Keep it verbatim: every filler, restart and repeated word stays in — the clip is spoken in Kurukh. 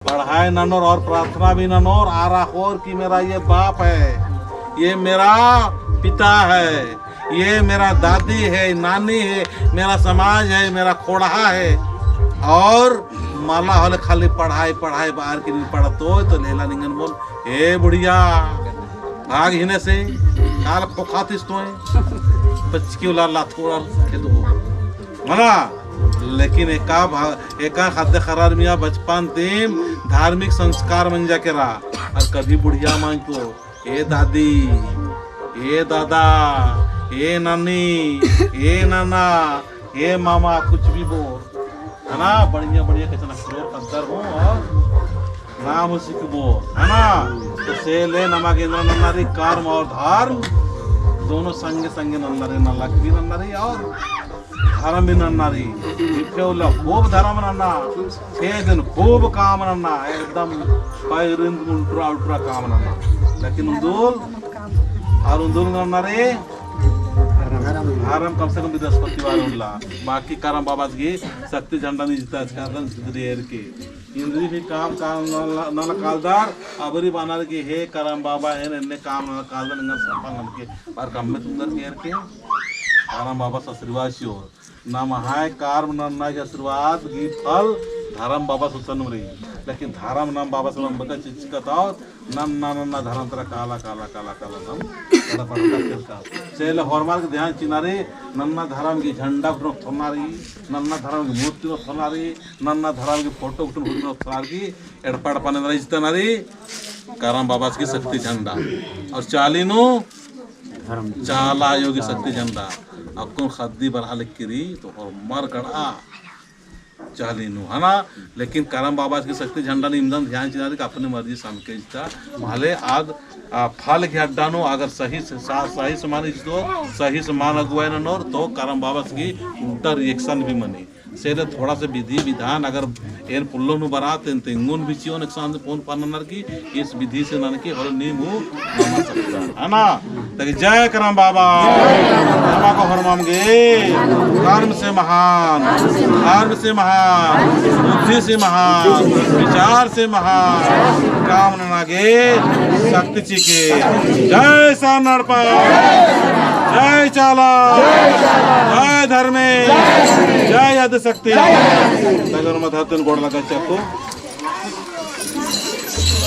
पढ़ाई ननोर और प्रार्थना भी ननोर, आरा होर कि मेरा ये बाप है, ये मेरा पिता है, ये मेरा दादी है, नानी है, मेरा समाज है, मेरा खोड़हा है। और मला होले खाली पढ़ाई, पढ़ाई बार की नहीं पढ़तो, तो लेला निंगन बोल, "ए बुढ़िया, भाग हिने से, काल खोखा थिस तोय, पचकी उला लाथोड़ा खेदो।" मना, लेकिन एका भा-, एका खाद्य खरार मिया बचपन तिम धार्मिक संस्कार मंजा केरा, और कभी बुढ़िया मांगतो, "ए दादी, ए दादा, ए नानी, ए नाना, ए मामा", कुछ भी बोल, है ना? बढ़िया बढ़िया कछनखरओ, कद्दरओ और नाम सिखबओ, है ना? तो से ले नमा गे एन्दरा नन्ना रई, कर्म और धर्म दोनों संगे संगे नन्ना रई, नलख भी नन्ना रई और धर्म भी नन्ना रई। इफे उल्ला खूब धर्म नन्ना, एदिन खूब काम नन्ना, एकदम पैरिन उल्टरा उल्टरा काम नन्ना। लेकिन उन्दुल, और उन्दुल नन्ना रई, धर्म कम से कम बृहस्पतिवार उल्ला। बाकी करम बाबा की शक्ति झंडा नहीं जीता, इसका कारण सिद्धि एर के। इन्द्री भी काम, काम नना, नना कालदर, अबरी बानर की हे करम बाबा, हे एन्ने काम नना कालदर, निंगन सफल ननके, पर कम में तुंदर केर के, करम बाबा आशीर्वाद चिओर। नम्है कर्म नन्ना की आशीर्वाद की फल धरम बाबस उतन रई। लेकिन धरम नम बाबस नम बका चिचकत और नन्ना नन्ना धरम तरा काला, काला, काला, काला नम एड़पा एड़पा केरका। से ले होरमर के ध्यान चिअना रई, नन्ना धरम की झंडा गुट्ठिन ओथरना रई, नन्ना धरम की मूर्ति ओथरना रई, नन्ना धरम की फोटो गुट्ठिन ओथरना रई, एड़पा एड़पा नन्ना रई, जितना रई करम बाबस की शक्ति झंडा। और चाली नू चाला आयो की शक्ति झंडा। अक्कुन खद्दी बरआ लगी रई, तो होरमर गड़ा चाली नू, है ना? लेकिन करम बाबस की शक्ति झंडा नू इमदन ध्यान चिअना रई कि अपने मर्जी से अमके जिता। भले आद, आ, फल की अड्डा नू अगर सही से, सा-, सही से माने जितो, सही से मान अगुवाई ननोर, तो करम बाबस की उल्टा reaction भी मनी। से ले थोड़ा सा विधि विधान अगर एन पोल्लो नू बरआ तो एन तेंगोन भी चिओन एकसन फोन पर ननर की इस विधि से ननके होले नीम हूँ नना सकता, है ना? ताकि जय करम बाबा, बाबा को हरमाम गे, कर्म से महान, धर्म से महान, बुद्धि से महान, विचार से महान, काम नना गे शक्ति चिके। जय सरना एड़पा, जय चाला, जय धर्मेस, जय आदिशक्ति। तगर मधातन गोड़ लगा चक्को।